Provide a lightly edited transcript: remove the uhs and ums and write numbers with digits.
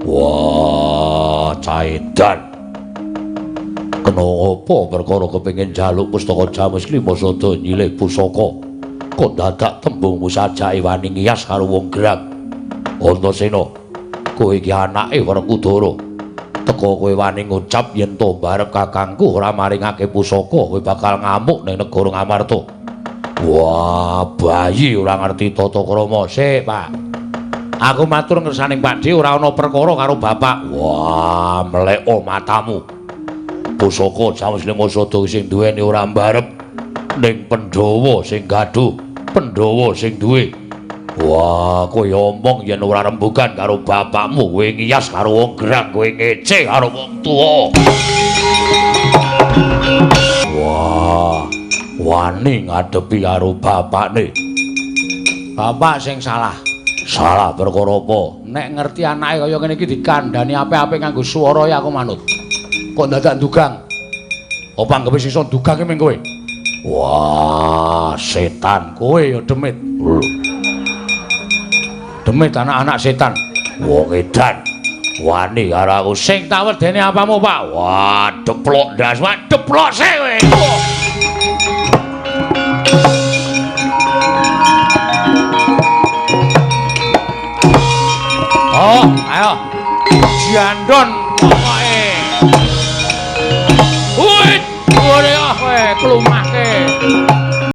Wah, caedan. Kena apa perkara kepengin njaluk pustaka Jamus Lima Sada nyilih pusaka. Kok dadak tembungmu sajake wani ngiyas karo wong gerang. Antasena, kowe iki anake Werkudara. Teka kowe wani ngucap yen to barep kakangku ora maringake pusaka, kowe bakal ngamuk ning negara Ngamarta. Wah, bayi ora ngerti tata krama. Sik, Pak. Aku matur ngersaning Pakdhe ora ana perkara karo bapak. Wah, mleko matamu. Pusaka Jamus Lima Sada sing duweni ora mbarep ning Pandhawa sing gaduh, Pandhawa sing duwe. Wah, kowe omong yen ora rembugan karo bapakmu, kowe ngiyas karo wong gerang, kowe ngece karo wong tuwa. Wah, wani ngadepi karo bapakne. Bapak sing salah. Salah perkara apa? Nek ngerti anake kaya ngene iki dikandhani apik-apik nganggo swara ya aku manut. Kok dadak ndugang? Apa anggepe iso ndugang ki ming kowe? Wah, setan kowe ya demit. Demit anak-anak setan. Wong edan. Wani karo aku sing tak wedeni apamu, Pak? Wah, deplok ndas, wah deplok sik kowe. Oh, ayo. Jandon pokoke. Wih, kowe klumah.